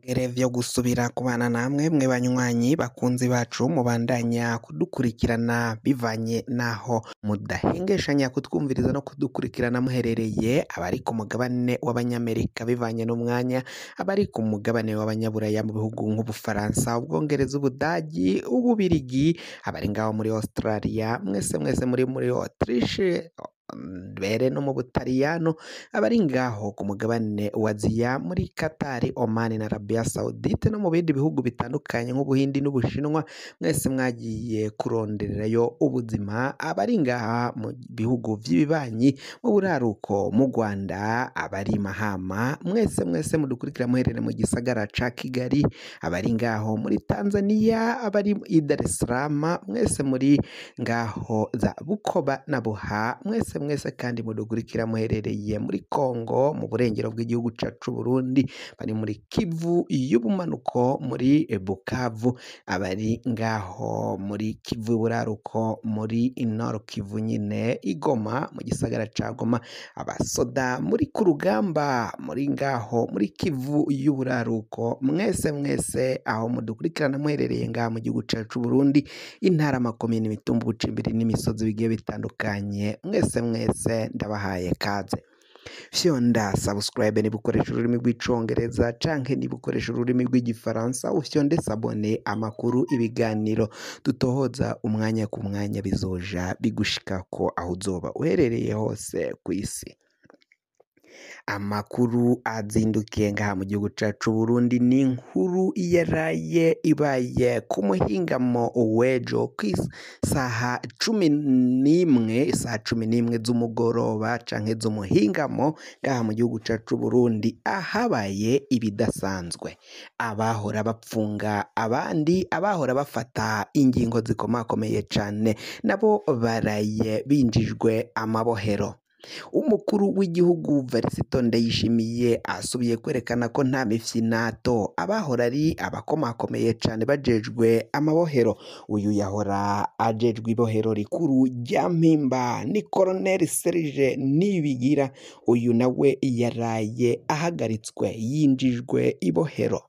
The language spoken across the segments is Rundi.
Ntangere vyo gusubira kubana namwe mwe banywanyi bakunzi bacu mubandanya kudukurikirana bivanye naho mudahengeshanya kutwumviriza no kudukurikirana muherereye abari ku mugabane w'abanyamerika bivanye n'umwanya, abari ku mugabane w'abanyaburaya mu bihugu nk'Ubufaransa, Ubwongereza, Ubudagi, Ububirigi, abari ngaho muri Australia, mwese mwese muri Autriche mbere no mu Butaliyano, abari ngaho ku mugabane wa Aziya muri Qatar, Oman na Arabia Saudite no mu bindi bihugu bitandukanye nk'Ubuhindi n'Ubushinwa, mwese mwagiye kurondererayo ubuzima, abari ngaha mu bihugu vy'ibibanyi mu buraruko mu Rwanda, abari Mahama, mwese mwese mudukurikira muherereye mu gisagara ca Kigali, abari ngaho muri Tanzania, abari i Dar es Salaam, mwese muri ngaho za Bukoba na Buha, mwese mwese kandi mudukurikira muherereye muri Kongo mu burengero bw'igihugu cacu Burundi, bari muri Kivu y'ubumanuko muri Bukavu, abari ngaho muri Kivu y'uburaruko muri Nord Kivu nyine i Goma mu gisagara ca Goma, abasoda muri ku rugamba muri ngaho muri Kivu y'uburaruko, mwese mwese aho mudukurikirana muherereye ngaha mu gihugu cacu Burundi, intara, amakomine, imitumba, ubucimbiri n'imisozi bigiye bitandukanye, mwese mwese ndabahaye kaze. Fyonda subscribe niba ukoresha ururimi rw'icongereza canke niba ukoresha ururimi rw'igifaransa, ufyonde s'abonner, amakuru, ibiganiro dutohoza umwanya ku mwanya bizoja bigushikako aho uzoba uherereye hose kw'isi. Amakuru azindukiye ngaha mu gihugu cacu Burundi ni inkuru yaraye ibaye ku muhingamo w'ejo kw'isaha 11, isaha 11 z'umugoroba canke z'umuhingamo ngaha mu gihugu cacu Burundi, ahabaye ibidasanzwe. Abahora bapfunga abandi, abahora bafata ingingo zikomakomeye cane, nabo baraye binjijwe amabohero. Umukuru w'igihugu Varisito Ndayishimiye asubiye kwerekana ko nta mifyinato, abahora ari abakomakomeye cane bajejwe amabohero. Uyu yahora ajejwe ibohero rikuru rya Mpimba ni Colonel Serge Nibigira, uyu nawe yaraye ahagaritswe yinjijwe ibohero.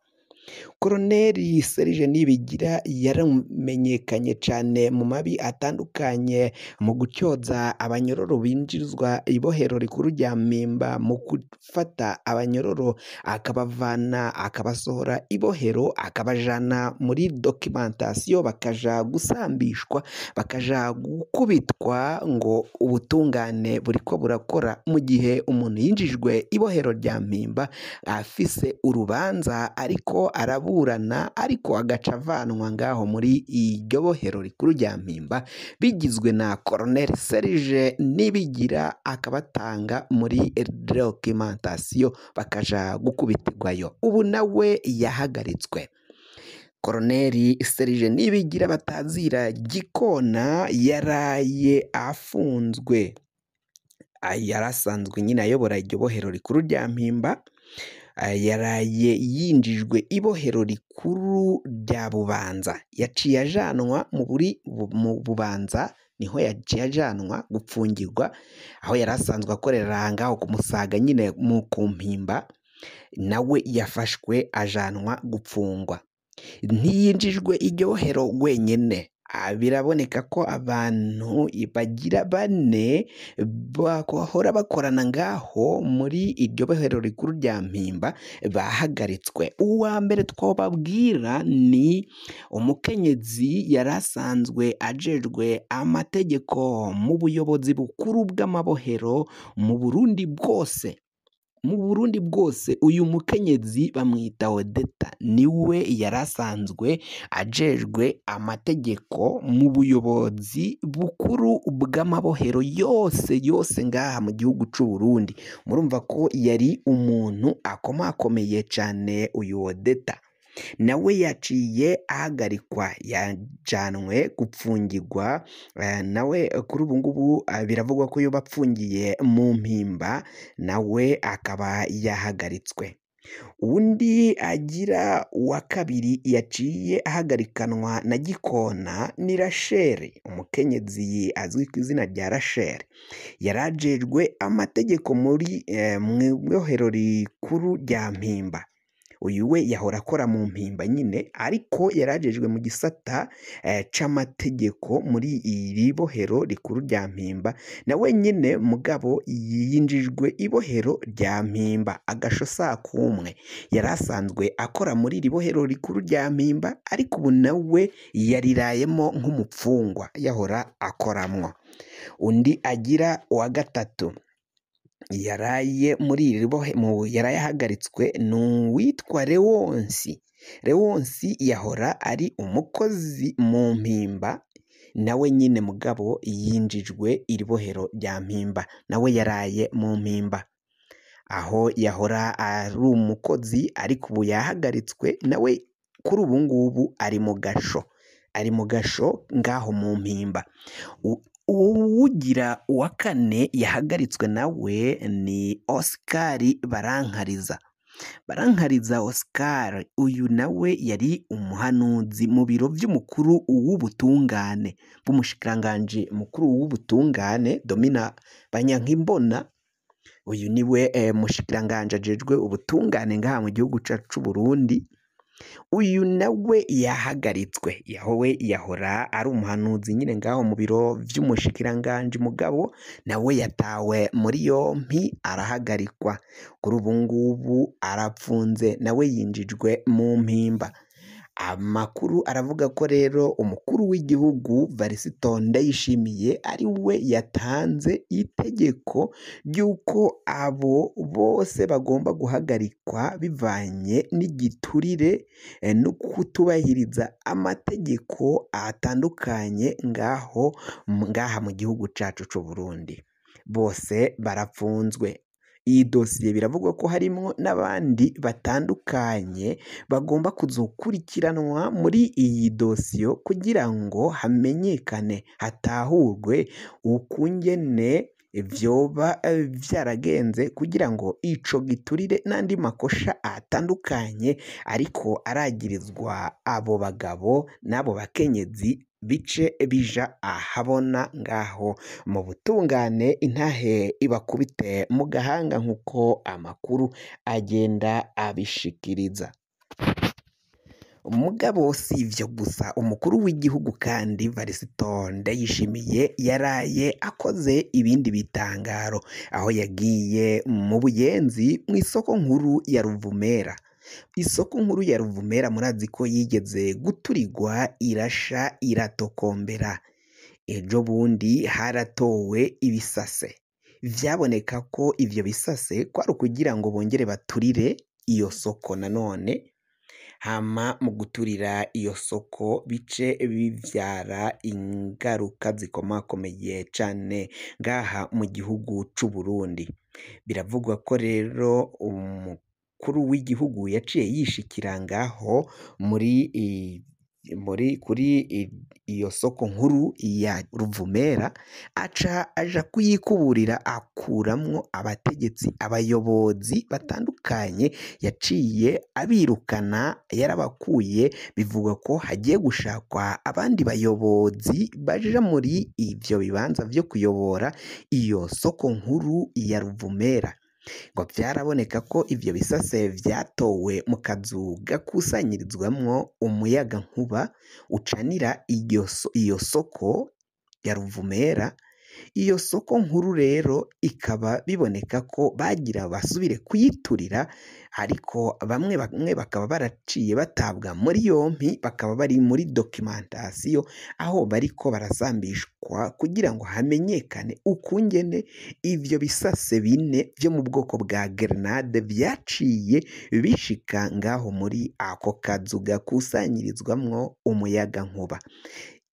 Koloneli Serge Nibigira yaramenyekanye cane mu mabi atandukanye, mu gutyoza abanyororo binjizwa ibohero rikuru rya Mpimba, mu gufata abanyororo akabavana akabasohora ibohero akabajana muri documentation, bakaja gusambishwa, bakaja gukubitwa ngo ubutungane buriko burakora, mu gihe umuntu yinjijwe ibohero rya Mpimba afise urubanza ariko araburana, ariko agaca avanwa ngaho muri iryo bohero rikuru rya Mpimba, bigizwe na Colonel Serge Nibigira, akabatanga muri documentation bakaja gukubitirwayo. Ubu nawe yahagaritswe. Colonel Serge Nibigira batazira Gikona yaraye afunzwe, yarasanzwe nyine ayobora iryo bohero rikuru rya Mpimba, yaraye yinjijwe ibohero rikuru rya Bubanza, yaciye ajanwa mu Bubanza, niho yaciye ajanwa gupfungirwa, aho yari asanzwe akorera ngaho ku Musaga nyine mu ku Mpimba, nawe yafashwe ajanwa gupfungwa. Ntiyinjijwe iryo bohero wenyene, biraboneka ko abantu bagira bane bahora bakorana ngaho muri iryo bohero rikuru rya Mpimba bahagaritswe. Uwa mbere twobabwira ni umukenyezi yari asanzwe ajejwe amategeko mu buyobozi bukuru bw'amabohero mu Burundi bwose. Mu Burundi bwose uyu mukenyezi bamwita Odeta, niwe yari asanzwe ajejwe amategeko mu buyobozi bukuru bw'amabohero yose yose ngaha mu gihugu c'u Burundi. Murumva ko yari umuntu akomakomeye cane uyu Odeta. Nawe yaciye ahagarikwa, yajanwe gupfungirwa, nawe kuri ubu ngubu biravugwa ko yoba apfungiye mu Mpimba, nawe akaba yahagaritswe. Uwundi agira uwa kabiri yaciye ahagarikanwa na Gikona ni Rachel, umukenyezi azwi ku izina rya Rachel. Yarajejwe amategeko muri mw'ibohero rikuru rya Mpimba. Uyu we yahora akora mu Mpimba nyine, ariko yarajejwe mu gisata c'amategeko muri iri bohero rikuru rya Mpimba, nawe nyine mugabo yinjijwe ibohero rya Mpimba agasho sakumwe. Yari asanzwe akora muri iri bohero rikuru rya Mpimba, ariko ubu nawe yarirayemo nk'umupfungwa yahora akoramwo. Undi agira uwa gatatu yaraye muri iri yaraye ahagaritswe ni uwitwa Lewonsi. Lewonsi yahora ari umukozi mu Mpimba, nawe nyine mugabo yinjijwe iri bohero rya Mpimba, nawe yaraye mu Mpimba aho yahora ari umukozi, ariko ubu yahagaritswe, nawe kuri ubu ngubu ari mu gasho, ari mu gasho ngaho mu Mpimba. Uwugira uwa kane yahagaritswe nawe ni Oscar Barankariza. Barankariza Oscar uyu nawe yari umuhanuzi mu biro by'umukuru w'ubutungane bw'umushikiranganji mukuru w'ubutungane Domina Banyankimbona. Uyu niwe mushikiranganji ajejwe ubutungane ngaha mu gihugu cacu c'Uburundi. Uyu nawe yahagaritswe, yahowe yahora ari umuhanuzi nyine ngaho mu biro vy'umushikiranganji, mugabo nawe yatawe muri yompi arahagarikwa. Kuri ubu ngubu arapfunze, nawe yinjijwe mu Mpimba. Amakuru aravuga ko rero umukuru w'igihugu Varisito Ndayishimiye ari we yatanze itegeko ry'uko abo bose bagomba guhagarikwa bivanye n'igiturire no kutubahiriza amategeko atandukanye ngaho ngaha mu gihugu cacu c'Uburundi. Bose barapfunzwe. Iyi dosiye biravugwa ko harimwo n'abandi batandukanye bagomba kuzokurikiranwa muri iyi dosiyo kugira ngo hamenyekane, hatahurwe ukungene vyoba vyaragenze kugira ngo ico giturire n'andi makosha atandukanye ariko aragirizwa abo bagabo n'abo bakenyezi bice bija ahabona ngaho mu butungane, intahe ibakubite mu gahanga nk'uko amakuru agenda abishikiriza. Mugabo si ivyo gusa, umukuru w'igihugu kandi Varisito Ndayishimiye yaraye akoze ibindi bitangaro, aho yagiye mu Buyenzi mu isoko nkuru ya Ruvumera. Isoko nkuru ya Ruvumera murazi ko yigeze guturigwa irasha iratokombera. Ejo bundi haratowe ibisase, vyaboneka ko ivyo bisase kwari ukugira ngo bongere baturire iyo soko nanone, hama mu guturira iyo soko bice bivyara ingaruka zikomakomeye cane ngaha mu gihugu c'Uburundi. Biravugwa ko rero umukuru w'igihugu yaciye yishikira ngaho muri kuri iyo soko nkuru ya Ruvumera, aca aja kuyikuburira akuramwo abategetsi, abayobozi batandukanye, yaciye abirukana, yarabakuye. Bivugwa ko hagiye gushakwa abandi bayobozi baja muri ivyo bibanza vyo kuyobora iyo soko nkuru ya Ruvumera. Ngo vyaraboneka ko ivyo bisase vyatowe mu kazu gakusanyirizwamwo umuyaga nkuba ucanira iyo soko ya Ruvumera. Iyo soko nkuru rero ikaba biboneka ko bagira basubire kuyiturira, ariko bamwe bamwe bakaba baraciye batabwa muri yompi, bakaba bari muri documentation aho bariko barasambishwa kugira ngo hamenyekane ukungene ivyo bisase bine vyo mu bwoko bwa grenade vyaciye bishika ngaho muri ako kazu gakusanyirizwamwo umuyaga nkuba.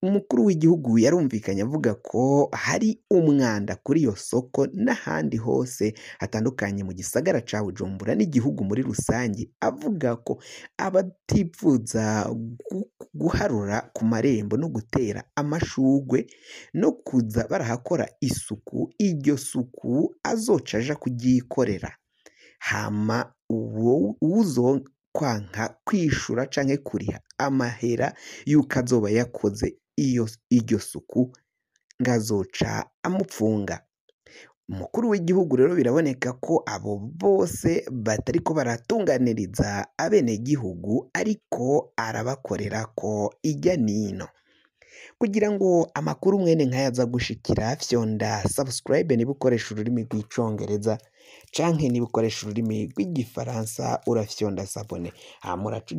Umukuru w'igihugu yarumvikanye avuga ko hari umwanda kuri iyo soko n'ahandi hose hatandukanye mu gisagara ca Bujumbura n'igihugu muri rusange, avuga ko abatipfuza guharura ku marembo no gutera amashugwe no kuza barahakora isuku, iryo suku azoca aja kuryikorera, hama uwuzokwanka kwishura canke kuriha amahera yuko azoba yakoze iryo suku ngazoca amupfunga. Umukuru w'igihugu rero biraboneka ko abo bose batariko baratunganiriza abenegihugu, ariko arabakorerako irya nino. Kugira ngo amakuru mwene nkaya aza gushikira, fyonda subscribe niba ukoresha ururimi rw'icongereza, canke niba ukoresha ururimi rw'igifaransa urafyonda s'abonner, hama uraca.